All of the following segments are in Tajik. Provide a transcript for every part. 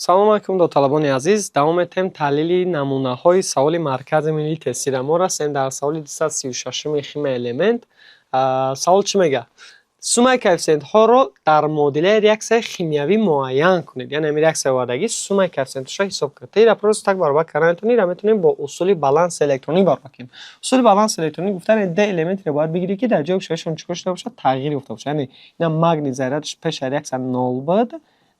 Салом алайкум, донишҷӯёни азиз. Давом метаҳем таҳлили намунаҳои саволи Маркази миллии тестиро. Мо расем дар саволи 236-уми химияи элемент. Савол чӣ мегӯяд? Суммаи коэффисиентҳоро дар муодилаи реаксияи химиявӣ муайян кунед. Яъне ҳамин реаксия овардагӣ, суммаи коэффисиентҳоро ҳисоб кунед. Инро просто так баробар карда наметавонем, инро метавонем бо усули баланси электронӣ баробар кунем. Усули баланси электронӣ гуфтан, ду элементро бояд бигирӣ, ки дар ҷои шашон чӣ шуда бошад? Тағйир ёфта бошад. Яъне ина магний зарядаш пеш аз реаксия нол буд,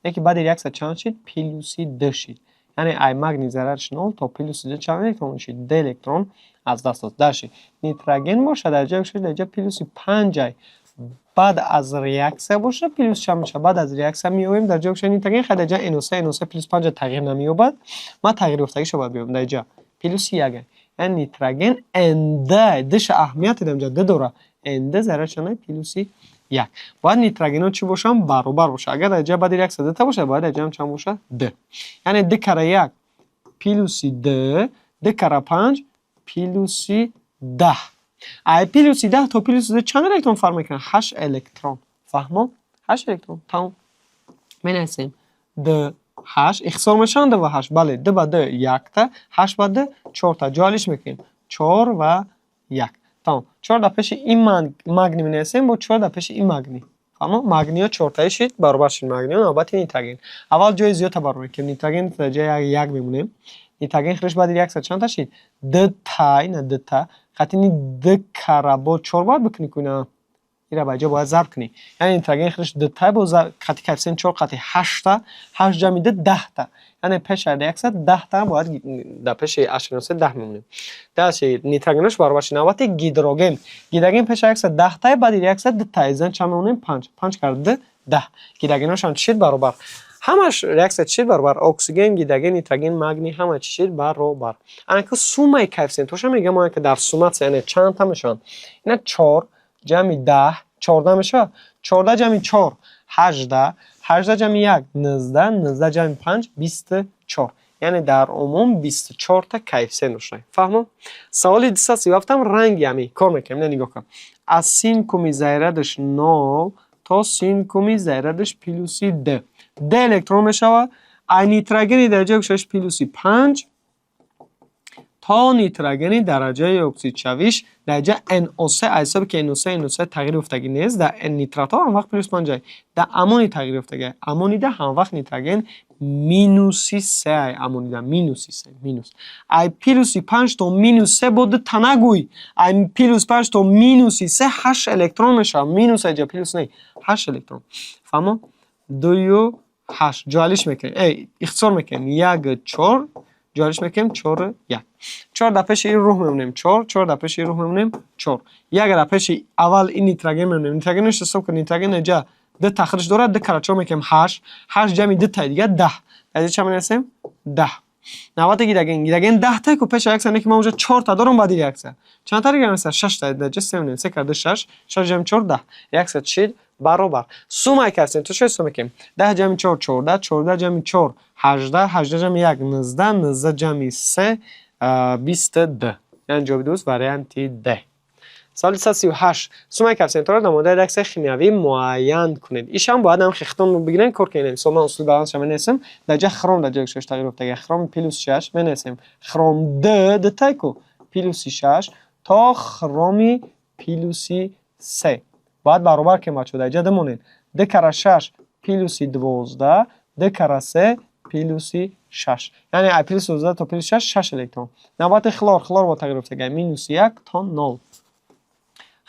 лекин баъди реаксия чанд шид? Плюси ду шид. Яъне ай магний зарядаш нол то плюси ду чанд электрон шид? Ду электрон аз даст дод. Дальше нитроген бошад, дар ҷои дар ҷои плюси панҷай, баъд аз реаксия бошад, плюс чанд мешавад? Баъд аз реаксия меоем дар ҷои нитроген, хай, дар ҷои NO3, NO3 плюс панҷа тағйир намеёбад. Ман тағйирёфтагишо бояд биёбам. Дар ҷа плюси як, яъне нитроген нд душа аҳамият додам, ҷа д дора, нд заряд чанд? Плюси як. Бояд нитрогенҳо чӣ бошанд? Баробар бошад. Агар дар ҷои баъди реаксия дута бошад, бояд дар ҷоам чанд бошад? Д. Яъне д кара як плюси д, д кара панҷ плюси 10. Ай плюси 10 то плюси ду чанд электрон фарқ мекунад? Ҳашт электрон. Фаҳмо? Ҳашт электрон. Тамом. Менависем д, ҳашт. Ихтисор мешаванд д ва ҳашт? Бале, д ба д якта, ҳашт ба д чорта. Ҷоалиш мекунем, чор ва як. Тамом. Чор дар пеши ин магний менависем, бо чор дар пеши ин магний. Фаҳмо? Магниё чортаи шид, баробар шид магниё. Навбати нитроген. Аввал ҷои зиёдта баробар мекунем. Нитроген дар ҷои як мемонем. Нитроген худаш баъди реаксия чандта шид? Дта, ина дта. Қатини д кара бо чор бояд бикунӣ, ку ина ира ба ҷо бояд зарб кунӣ. Яъне нитроген худаш дта бо қати коэффисиент чор қати ҳашта, ҳашт ҷамъи д 10-та. Яъне пеш аз реаксия 10-та бояд дар пеши ашносе 10 мемонем. Дальше нитрогенош баробар шид. Навбати гидроген. Гидроген пеш аз реаксия 10-та, баъди реаксия дта. Изан чанд мемонем? Панҷ. Панҷ кара д 10. Гидрогеношам чӣ шид? Баробар. Ҳамаш реаксия чӣ шид? Баробар. Оксиген, гидроген, нитроген, магний, ҳама чӣ шид? Баробар. Ана ки суммаи коэффисиентҳоша мегӯям, ки дар сумматсия, яъне чандта мешаванд? Ина чор ҷамъи 10 14 мешавад. 14 ҷамъи чор 18, 18 ҷамъи як 19, 19 ҷамъи панҷ 24. Яъне дар умум 24-та коэффисиент дошта. Фаҳмо? Саволи 237-ам ранги ҳамин кор мекунем. Ина нигоҳ кун. Аз синкуми зарядаш нол то синкуми зарядаш плюси д. Д электрон мешавад. Ай нитрогени дараҷаи оксидшавиш плюси панҷ то нитрогени дараҷаи оксидшавиш дараҷа NO3, аз ҳисоби ки NO3, NO3 тағйир ёфтагӣ нест, дар нитратҳо ҳамвақт плюс панҷ, дар аммоний тағйир ёфтагӣ. Аммонийда ҳамвақт нитроген минуси се, аммонийда минуси се, минус. Ай плюси панҷ то минус се бо ду та нагӯй. Ай плюс панҷ то минуси се ҳашт электрон мешавад. Минус аҷа, плюс не, ҳашт электрон. Фаҳмо? Дую ҳашт. Ҷоалиш мекунем, ихтисор мекунем, як, чор. Ҷоалиш мекунем, чор, як. Чор дар пеши ин рӯҳ мемонем, чор, чор дар пеши ин рӯҳ мемонем, чор. Як дар пеши аввал ин нитроген мемонем. Нитрогенаш ҳисоб кун. Нитроген ҷа ду та худаш дорад, ду кара чор мекунем ҳашт, ҳашт ҷамъи ду таи дига 10. Дар ча менависем? 10. Навбати гидроген. Гидроген 10-та ку пеш реаксия, не ки ман уже чорта дорам. Баъди реаксия чандта реаксия? Шашта. Дар ҷа се мемонем. Се кара ду шаш, шаш ҷамъи чор 10. Реаксия чӣ шид? Баробар. Суммаи коэффисиентҳо чӣ ҳисоб мекунем? 10 ҷамъи чор 14, 14 ҷамъи чор 18, 18 ҷамъи як 19, 19 ҷамъи се 22. Яъне ҷавоби дуруст варианти д. Саволи 138. Суммаи коэффисиентҳоро дар муодилаи реаксияи химиявӣ муайян кунед. Ишам бояд ҳам хехтон бигирем, кор кунем. Мисол, ман усули балансша менависем. Дар ҷа хром дар ҷои шаш тағйир ёфтага. Хром плюс шаш менависем. Хром д дутай ку плюси шаш то хроми плюси се. Бояд баробар кунем, бачаҳо, дар ҷа бимонед. Д кара шаш плюси 12, д кара се плюси шаш. Яъне ай плюси 12 то плюси шаш шаш электрон. Навбати хлор. Хлор бо тағйир ёфтага, минуси як то нол.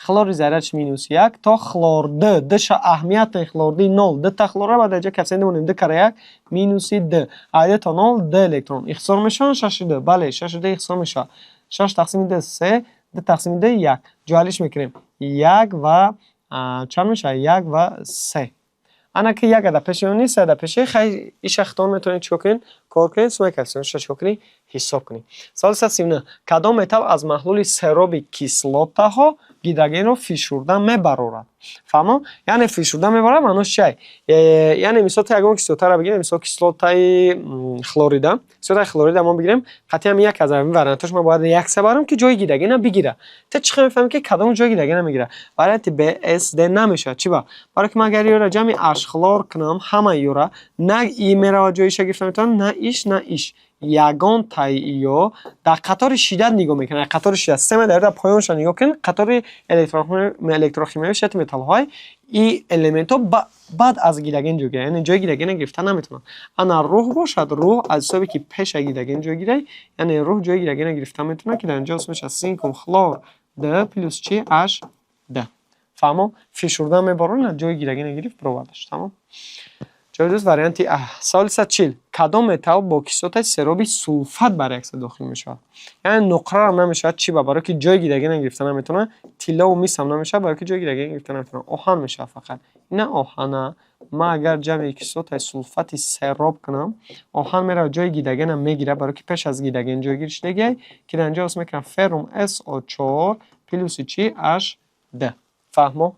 Хлори зарядаш минус як то хлор д. Дша аҳамияти хлор ди нол. Дта хлора ба дар ҷа коэффисиент мемонем. Д кара як минуси д. Ай д то нол д электрон. Ихтисор мешаванд шаши д? Бале, шаши д ихтисор мешавад. Шаш тақсими д се, д тақсими д як. Ҷоалиш мекунем. Як ва чанд мешавад? Як ва се. Ана ки як дар пеши он нест, се дар пеши. Хай, иша хитон метавонед чикор кунед? Кор кунед, суммаи коэффисиентҳоша чикор кунед? Ҳисоб кунед. Саволи 139. Кадом металл аз маҳлули сероби кислотаҳо гидрогенро фишурда мебарорад? Фаҳмо? Яъне фишурда мебарорад маънош чиай? Яъне мисол, ту ягон кислотаро бигирем, мисол кислотаи хлорида, кислотаи хлорида мо бигирем, қатъиян як аз ҳамин вариантҳош ман бояд реаксия барам, ки ҷои гидрогена бигира. Ту чӣ хел мефаҳмӣ, ки кадом ҷои гидрогена мегирад? Варианти Б, С, Д намешавад. Чӣ ба? Барое ки ман агар иёро ҷамъи H H хлор кунам, ҳамаи ёра на и мерава, ҷоиша гирифта метавонад, на иш, на иш. Ягон таи ё дар қатори шиддат нигоҳ мекунад. Қатори шиддат система дар поёнша нигоҳ кунед, қатори электрохимиявии шиддати металлҳои и элементҳо баъд аз гидроген ҷой гирад, яъне ҷои гидрогенро гирифта наметавонад. Ана рӯҳ бошад, рӯҳ аз ҳисобе ки пеша гидроген ҷой гирад, яъне рӯҳ ҷои гидрогенро гирифта метавонад, ки дар инҷо мешавад синкум хлор д плюс чи? H д. Фаҳмо? Фишурда мебарон, ҷои гидрогенро гирифт, бировардаш. Тамом, ҷои дуруст варианти А. Саволи 140: кадом металл бо кислотаи сероби сулфат ба реаксия дохил мешавад? Яъне нуқрарам намешавад. Чи ба? Барое ки ҷои гидрогенро гирифта наметавонад. Тиллову мисам намешавад, барое ки ҷои гидрогенро гирифта наметавонад. Оҳан мешавад фақат. Ина оҳана ман агар ҷамъи кислотаи сулфати сероб кунам, оҳан меравад, ҷои гидрогенро мегирад, барое ки пеш аз гидроген ҷойгир шудагиай, ки дар инҷо ҳосил мекунам феррум SO4 плюси чи? H2. Фаҳмо?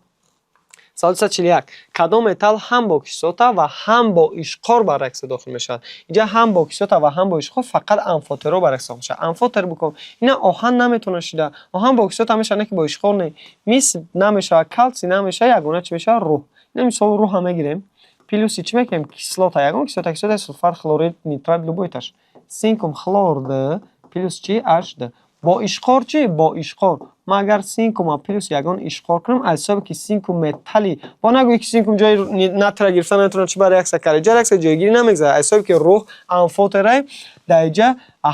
Саволи 141: кадом металл ҳам бо кислота ва ҳам бо ишқор ба реаксия дохил мешавад? Инҷа ҳам бо кислота ва ҳам бо ишқор фақат амфотерҳо ба реаксия дохил мешавад. Амфотер бикун, ина оҳан наметавонад шида. Оҳан бо кислота мешавад, не ки бо ишқор не. Мис намешавад, калсий намешавад, ягона чӣ мешавад? Рӯҳ. Ина мисол рӯҳа мегирем, плюси чӣ мекунем? Кислота, ягон кислота, кислотаи сулфат, хлорид, нитрат, любойташ. Синкум хлор д плюс чи? H д. Бо ишқор чӣ? Бо ишқор ман агар синкума плюс ягон ишқор кунам, аз ҳисобе ки синкум металли, бо нагӯӣ ки синкум ҷои натрия гирифта наметавонад, чӣ ба реаксия кард? Ҷа реаксия ҷойгирӣ намегзарад. Аз ҳисобе ки рӯҳ амфотерай, дар инҷа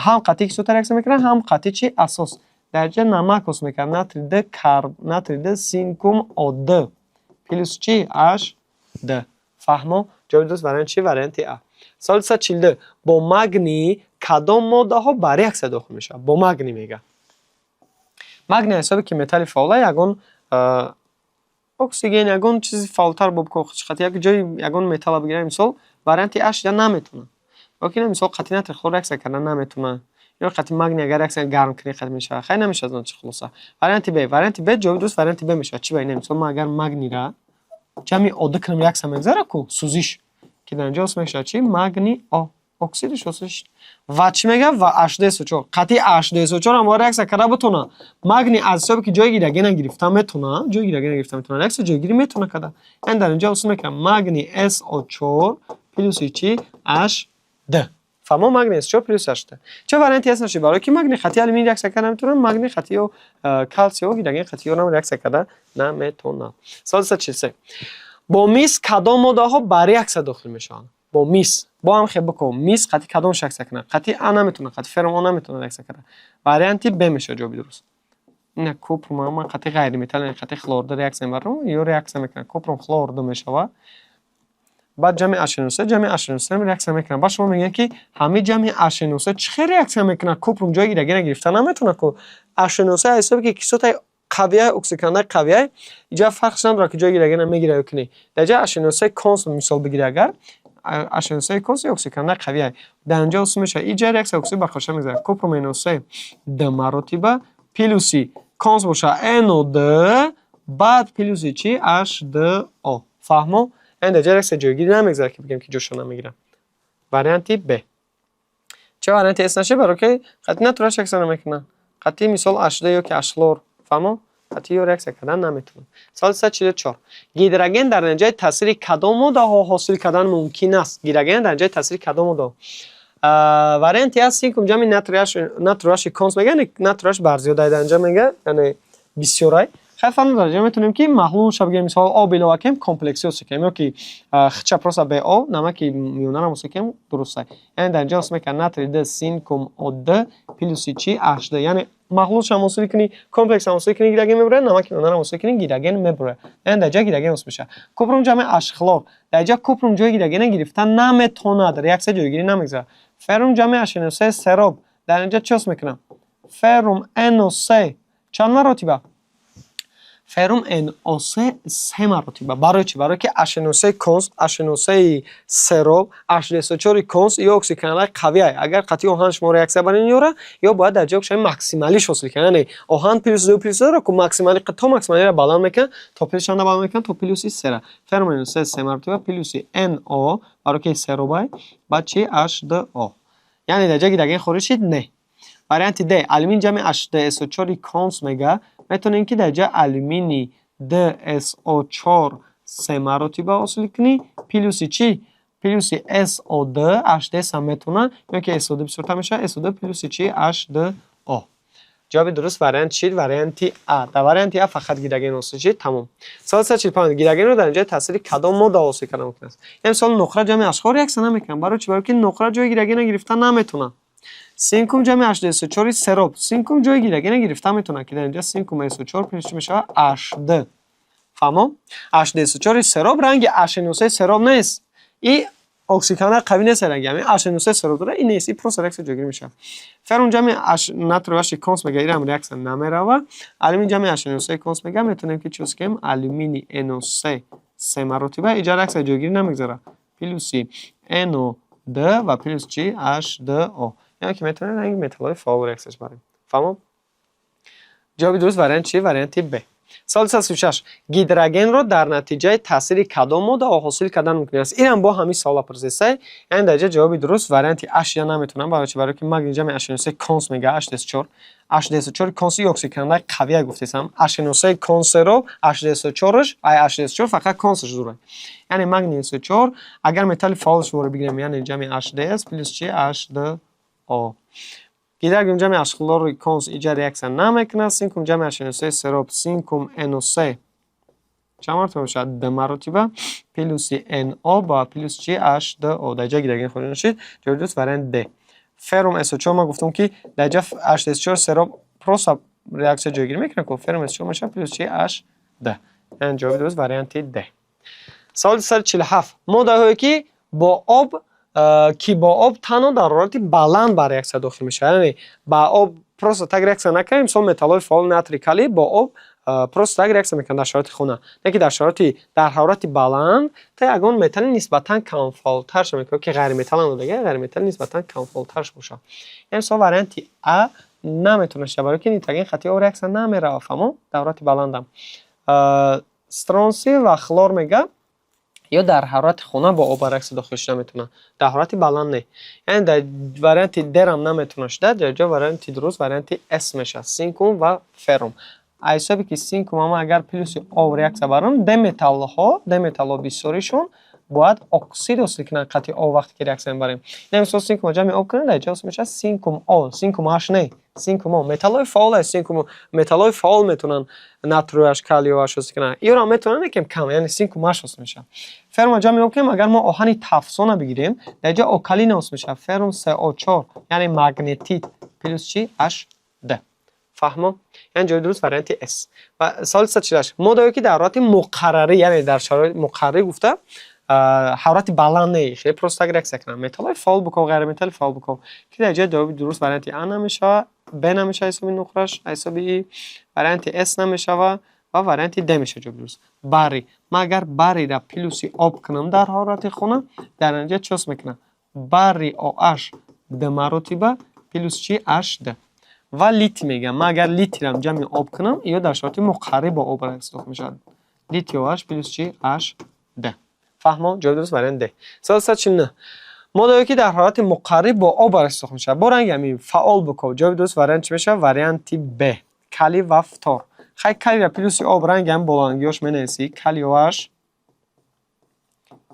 ҳам қатъи кислота реаксия мекунад, ҳам қатъи чи? Асос. Дар инҷа намак ҳосил мекунад, натрий д натрий д синкум О д плюс чи? H д. Фаҳмо? Ҷавоби дуруст вариант чи? Варианти А. Саволи 142: бо магний кадом моддаҳо ба реаксия дохил мешавад? Бо магний мега. Магний ҳисобе ки металли фаъола, ягон оксиген, ягон чизи фаъолтар бо қати як ҷои ягон металла бигирем, мисол варианти А шида наметавонад. Лекин мисол қати натрий хлор реаксия кардан наметавонад. Ё қати магний агар реаксия гарм кунӣ, қати мешавад. Хай, намешавад он чи, хулоса. Варианти Б, варианти Б ҷавоби дуруст варианти Б мешавад. Чӣ ба? Ина мисол ман агар магнийра ҷамъи О д кунам, реаксия мегзарад ку, сӯзиш, ки дар инҷо мешавад чи? Магний О оксидиш ҳосил шуд. Ва чӣ мегӯяд? Ва H2SO4. Қатъи H2SO4 ҳам бояд реаксия карда бутонад. Магний аз ҳисобе ки ҷои гидрогена гирифта метавонад, ҷои гидрогена гирифта метавонад, реаксия ҷойгирӣ метавонад карда. Яъне дар инҷо ҳосил мекунам магний SO4 плюси чи? H2. Фаҳмо? Магний SO4 плюс H2. Ча варианти С нашид? Барое ки магний қатъи алюминий реаксия карда наметавонад, магний қатъи ё калсий ё гидроген қатъи ёрам реаксия карда наметавонад. Саволи 143: бо мис кадом моддаҳо ба реаксия дохил мешаванд? Бо мис бо ҳам хел бикун, мис қатъи кадомш реаксия кунад? Қатъи А наметавонад, қатъи феррум О наметавонад реаксия карда. Варианти Б мешавад ҷавоби дуруст. Ина купрум ман қатъи ғайриметалл, яъне қатъи хлор д реаксия мебарам, ё реаксия мекунад, купрум хлор д мешавад. Баъд ҷамъи HNO3, ҷамъи HNO3 реаксия мекунад. Баъд шумо мегӯед, ки ҳамин ҷамъи HNO3 чӣ хел реаксия мекунад? Купрум ҷои гидрогена гирифта наметавонад ку. HNO3 аз ҳисобе ки кислотаи қавия, оксидкунандаи қавия, инҷа фарқш надорад, ки ҷои гидрогена мегирад ё ки не. Дар ҷои HNO3 конс мисол бигирӣ, агар HNO3 конс оксидкунандаи қавия, дар инҷо ҳосил мешавад. Инҷа реаксия оксид барқароршуда мегузарад. Купрум NO3 д маротиба плюси конс бошад NO2, баъд плюси чи? H2O. Фаҳмо? Яъне дар ҷои реаксия ҷойгирӣ намегузарад, ки бигем, ки ҷошо намегирад. Варианти Б. Ча варианти С нашид? Барое ки қатъи натрий реаксия намекунад. Қатъи мисол H2 ё ки H хлор, фаҳмо? Қатъи ё реаксия кардан наметавонад. Саволи 144: гидроген дар натиҷаи таъсири кадом моддаҳо ҳосил кардан мумкин аст? Гидроген дар натиҷаи таъсири кадом моддаҳо? Варианти А синкум ҷамъи натрий H конс мега, яъне натрий H барзиёдай дар инҷа мега, яъне бисёрай. Хай, фарқ надорад, инҷа метавонем, ки маҳлулша бигирем, мисол об илова кунем, комплексӣ ҳосил кунем, ё ки хча просто бе об, намаки миёнаро ҳосил кунем, дурустай. Яъне дар инҷа ҳосил мекунад натрий д синкум О д плюси чи? H2. Яъне маҳлулшам ҳосил кунӣ, комплексам ҳосил кунӣ, гидроген мебурад, намаки миёнаро ҳосил кунӣ, гидроген мебурад. Яъне дар ҷа гидроген ҳосил мешавад. Купрум ҷамъи H хлор. Дар ҷа купрум ҷои гидрогена гирифта наметавонад, реаксия ҷойгирӣ намегузарад. Феррум ҷамъи HNO3 сероб. Дар инҷа чӣ ҳосил мекунам? Феррум NO3 чанд маротиба? Феррум NO3 се маротиба. Барои чӣ? Барои ки HNO3 конс, HNO3 сероб, H2SO4 конс ё оксидкунандаи қавиай. Агар қатъи оҳан шумо реаксия барин ёра, ё бояд дар ҷои максималиш ҳосил кунад. Яъне оҳан плюс ду плюс ро ку максимали то максималиро баланд мекунад, то плюс чанда баланд мекунад? То плюси сера. Феррум NO3 се маротиба плюси NO, барои ки серобай, баъд чи? H2O. Яъне дар ҷои гидроген хориҷ шид? Не. Варианти Д, алюминий ҷамъи H2SO4 конс мега, метавонем, ки дар ҷои алюминий 2SO4 Се маротиба ҳосил кунӣ, плюси чӣ? Плюси SO2, H2S ҳам метавонад, ё ки SO2 бисёртар мешавад, SO2 плюси чӣ? H2O. Ҷавоби дуруст вариант чӣ? Варианти А. Дар варианти А фақат гидроген ҳосил шид, тамом. Савол 145. Гидрогенро дар инҷои таъсири кадом модда ҳосил кардан мумкин аст? Ин мисол нуқра ҷамъи ашхор реаксия намекунад. Барои чӣ? Барои ки нуқра ҷои гидрогенро гирифта наметавонад. Синкум ҷамъи H2SO4 сероб. Синкум ҷои гидрогенро гирифта метавонад, ки дар инҷа синкум SO4 плюс чӣ мешавад? H2. Фаҳмом? H2SO4 сероб ранги HNO3 сероб нест. И оксидкунанда қавӣ нест ранги. Ҳамин HNO3 сероб дорад, ин нест. И просто реаксия ҷойгир мешавад. Феррум ҷамъи H натрий OH конс мега, ирам реаксия намерава. Алюминий ҷамъи HNO3 конс мега, метавонем ки чӣ кунем? Алюминий NO3 се маротиба, иҷа реаксия ҷойгирӣ намегузарад. Плюси NO2 ва плюс чӣ? H2O. Яъне ки метавонем ранги металлҳои фаъол реаксияш барем. Фаҳмом? Ҷавоби дуруст вариант чӣ? Варианти Б. Саволи 136. Гидрогенро дар натиҷаи таъсири кадом модда ҳосил кардан мумкин аст? Инам бо ҳамин савола пурсидсай. Яъне дар ҷа ҷавоби дуруст варианти А шида наметавонам. Барои чӣ? Барои ки магний ҷамъи HNO3 конс мега H2SO4. H2SO4 конси оксидкунандаи қавия гуфтесам. HNO3 консеро H2SO4-ш, ай H2SO4 фақат консш дорад. Яъне магний SO4 агар металли фаъолш ворид бигирем, яъне ҷамъи H2S плюс чӣ? H2O. Гидроген ҷамъи H хлори конс иҷа реаксия намекунад. Синкум ҷамъи HNO3 сероб, синкум NO3 чанд маротиба мешавад? Д маротиба плюси NO ба плюс чӣ? H2O. Дар ҷа гидроген хориҷ нашид. Ҷавоби дуруст вариант D. Феррум SO4, ман гуфтам, ки дар ҷа H2SO4 сероб просто реаксия ҷойгирӣ мекунад, ку феррум SO4 мешавад плюс чӣ? H2. Яъне ҷавоби дуруст варианти D. Саволи 147. Моддаҳое ки бо об танҳо дар ҳарорати баланд ба реаксия дохил мешавад. Яъне ба об просто так реаксия накунем. Мисол, металлҳои фаъол натрий, калий бо об просто так реаксия мекунанд дар шароити хона. Не ки дар шароити дар ҳарорати баланд та ягон металли нисбатан камфаъолтарш мекунад, ки ғайриметалл дага, ғайриметалли нисбатан камфаъолтарш бошад. Яъне мисол варианти А наметавонад шавад, барои ки нитроген хати об реаксия намеравад, фаҳмо? Дар ҳарорати баландам. Стронсий ва хлор мега, ё дар ҳарорати хона бо об ба реаксия дохил шуда метавонад, дар ҳарорати баланд не. Яъне дар варианти Д-рам наметавонад шуда, дар ҷо варианти дуруст варианти С мешавад, синкум ва феррум. Аз ҳисоби ки синкум ама агар плюси об реаксия барам, д металлҳо бисёришон бояд оксид ҳосил кунанд қатъи об вақте ки реаксия мебарем. Ин мисол синкум ҷамъи об кунем, дар ҷо ҳосил мешавад синкум О, синкум H не, синкум О. Металлҳои фаъол аст синкум, металлҳои фаъол метавонанд натрий OH, калий OH ҳосил кунанд. Иёро метавонанд, лекин кам, яъне синкум H ҳосил мешавад. Феррумро ҷамъи об кунем, агар мо оҳани тафсона бигирем, дар ҷо окалин ҳосил мешавад. Феррум SO4, яъне магнетит плюс чӣ? H2. Фаҳмо? Яъне ҷои дуруст варианти С. Ва саволи 148. Моддаҳое ки дар ҳарорати муқаррарӣ, яъне дар шароити муқаррарӣ гуфта, ҳарорати баланд не, хеле просто так реаксия кунанд. Металлҳои фаъол биков, ғайриметалли фаъол биков. Ки дар ҷои ҷавоби дуруст варианти А намешавад, Б намешавад ҳисоби нуқраш, ҳисоби И, варианти С намешавад ва варианти Д мешавад ҷавоби дуруст. Барий. Ман агар барийра плюси об кунам дар ҳарорати хона, дар натиҷа чӣ ҳосил мекунам? Барий OH д маротиба плюс чӣ? H2. Ва литий мегӯям. Ман агар литийрам ҷамъи об кунам, ё дар шароити муқаррарӣ бо об реаксия дохил мешавад. Литий OH плюс чӣ? H2. Фаҳмо? Ҷавоби дуруст вариант Д. Савол 149. Моддаҳое ки дар ҳарорати муқаррарӣ бо об реаксия дохил мешавад. Бо ранги ҳамин фаъол биков. Ҷавоби дуруст вариант чӣ мешавад? Варианти Б. Калий ва фтор. Хай, калийра плюси об ранги ҳамин болангиёш менависӣ. Калий OH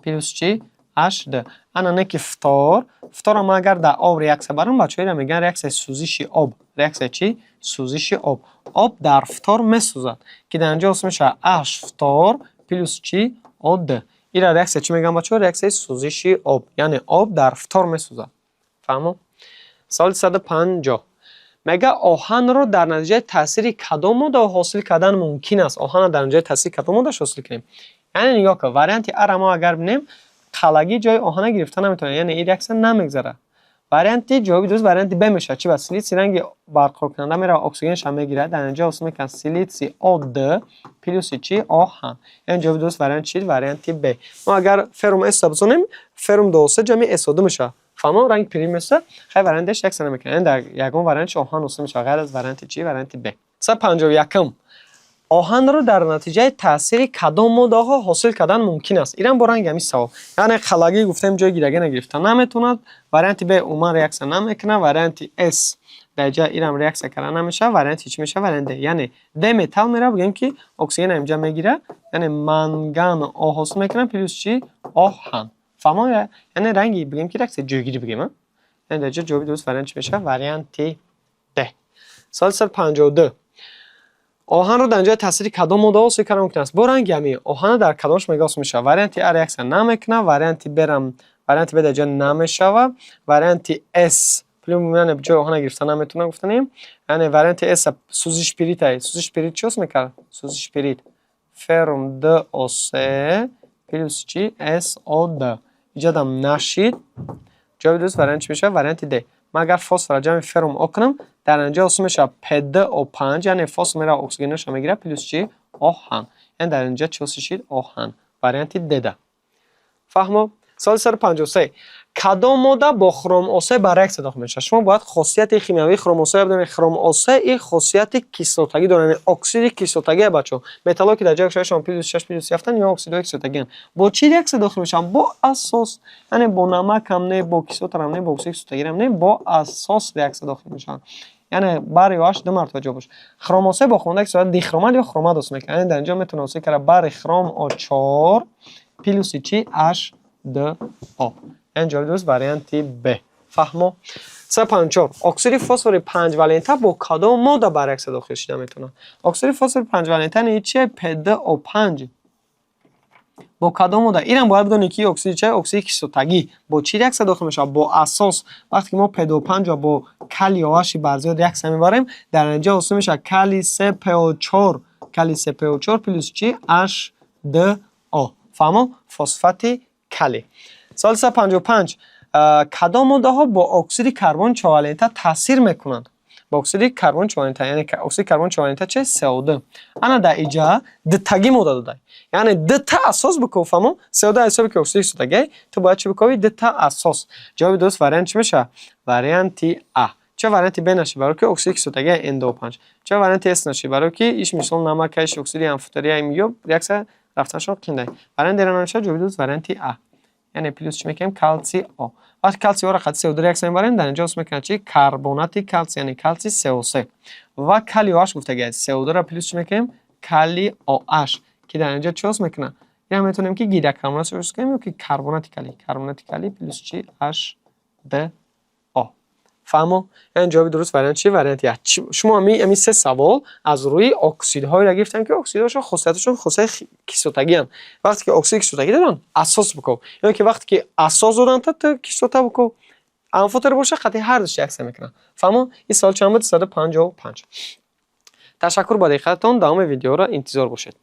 плюс чӣ? H2. Ана не ки фтор, фторро ман агар дар об реаксия барам, бачаҳо, инро мегӯянд реаксияи сӯзиши об. Реаксияи чӣ? Сӯзиши об. Об дар фтор месӯзад, ки дар инҷо ҳосил мешавад H фтор плюс чӣ? О2. Инро реаксия чӣ мегӯянд, бачаҳо? Реаксияи сӯзиши об. Яъне об дар фтор месӯзад. Фаҳмо? Саволи 150. Мега, оҳанро дар натиҷаи таъсири кадом модда ҳосил кардан мумкин аст? Оҳанро дар натиҷаи таъсири кадом моддаш ҳосил кунем? Яъне нигоҳ кун, варианти А-ра мо агар бинем, қалагӣ ҷои оҳана гирифта наметавонад, яъне ин реаксия намегзарад. Варианти ҷавоби дуруст варианти Б мешавад. Чӣ ба силитсий ранги барқароркунанда меравад, оксигенашам мегирад, дар натиҷа ҳосил мекунад силитсий О2 плюси чӣ? Оҳан. Яъне ҷавоби дуруст вариант чӣ? Варианти Б. Мо агар феррум С бизонем, феррум 2 ҷамъи СО2 мешавад. Фаҳмо? Ранги пирин месӯзад. Хай, варианташ реаксия намекунад. Яъне дар ягон вариантш оҳан ҳосил мешавад, ғайр аз варианти чӣ? Варианти Б. 151. Оҳанро дар натиҷаи таъсири кадом моддаҳо ҳосил кардан мумкин аст? Инам бо ранги ҳамин савол. Яъне қалагӣ гуфтем ҷои гидрогенро гирифта наметавонад. Варианти Б умуман реаксия намекунад. Варианти С Дар ҷа ирам реаксия карда намешавад. Варианти чӣ мешавад? Вариант Д. Яъне Д металл мера, бигӯем, ки оксиген инҷа мегира, яъне манган О ҳосил мекунад плюс чӣ? Оҳан. Фаҳмо? Яъне ранги, бигӯем, ки реаксия ҷойгирӣ бигӯем. Яъне дар ҷа ҷавоби дуруст вариант чӣ мешавад? Варианти Д. Соали 152. Оҳанро дар ҷои таъсири кадом моддаҳо ҳосил кардан мумкин аст? Бо ранги ҳамин оҳана дар кадомаш мега ҳосил мешавад? Варианти А реаксия намекунад, варианти Б-рам, варианти Б дар ҷо намешавад, варианти С яъне ҷои оҳана гирифта наметавонад, гуфтанем. Яъне варианти С сӯзиши пирит. Сӯзиши пирит чӣ ҳосил мекард? Сӯзиши пирит феррум 2 О3 плюс чӣ? СО2. Иҷодам нашид. Ҷавоби дуруст вариант чӣ мешавад? Варианти Д. Ман агар фосфорро ҷамъи феррум О кунам, дар инҷо ҳосил мешавад P2O5, яъне фосфор меравад, оксигенашро мегирад, плюс чӣ? Оҳан. Яъне дар инҷо чӣ ҳосил шид? Оҳан. Варианти Д да. Фаҳмо? Соли 153. Кадом модда бо хром О3 ба реаксия дохил мешавад? Шумо бояд хосияти химиявии хром О3 бидонед. Хром О3 ин хосияти кислотагӣ дорад, яъне оксиди кислотагӣ, бачаҳо. Металлҳое, ки дар ҷои шашон плюс шаш, плюс ҳафтанд, ё оксидҳои кислотагианд. Бо чӣ реаксия дохил мешаванд? Бо асос. Яъне бо намакам не, бо кислотарам не, бо оксиди кислотагиам не, бо асос реаксия дохил мешаванд. Яъне барий О ду маротиба ҷо бошад. Хром О3 бо хонда кислота дихромат ё хромат ҳосил мекунад. Яъне дар инҷо метавонад ҳосил карда барий хром О4 плюси чӣ? H2O. Яъне ҷавоби дуруст варианти Б. Фаҳмо? 154. Оксиди фосфори панҷвалента бо кадом модда ба реаксия дохил шуда метавонад? Оксиди фосфори панҷвалента яъне чие? P2O5. Бо кадом модда? Инам бояд бидонед, ки оксиди чия? Оксиди кислотагӣ. Бо чӣ реаксия дохил мешавад? Бо асос. Вақте ки мо P2O5-ро бо калий OH барзиёд реаксия мебарем, дар инҷо ҳосил мешавад калий 3 PO4, калий 3 PO4 плюс чӣ? H2O. Фаҳмо? Фосфати калий. Соали 155. Кадом моддаҳо бо оксиди карбони чорвалента таъсир мекунанд? Бо оксиди карбони чорвалента, яъне оксиди карбони чорвалента чи? СО2. Ана дар иҷа дутагӣ модда дода, яъне дута асос биков. Фаҳмо? СО2 ҳисоби ки оксиди кислотагӣ, ту бояд чӣ биковӣ? Дута асос. Ҷавоби дуруст вариант чӣ мешавад? Варианти А. Ча варианти Б нашид? Барои ки оксиди кислотагӣ N2O5. Ча варианти С нашид? Барои ки иш мисол намака, иш оксиди амфотерия, ё реаксия рафтанашон қиндай. Вариант Д намешавад. Ҷавоби дуруст варианти А. Яъне плюс чӣ мекунем? Калсий О. Вақте калсий О-ро қати СО2 реаксия мебарем, дар инҷо ҳосил мекунад чӣ? Карбонати калсий, яъне калсий СО3. Ва калий OH гуфтагиаст. СО2-ро плюс чӣ мекунем? Калий OH, ки дар инҷо чӣ ҳосил мекунад? Ина метавонем, ки гидрокарбонат ҳосил кунем ё ки карбонати калий. Карбонати калий плюс чӣ? H2O. Фаҳмо? Яъне ҷавоби дуруст вариант чӣ? Варианти А. Шумо ҳами се савол аз рӯи оксидҳоеро гирифтем, ки оксидҳошон хосияташон хосияти кислотагианд. Вақте ки оксиди кислотагӣ доранд, асос биков. Ё ки вақте ки асос доранд, то кислота биков. Амфотер боша, қатъи ҳар душ реаксия мекунанд. Фаҳмо? Ин савол чанд буд? 155. Ташаккур ба диққататон. Давоми видеоро интизор бошед.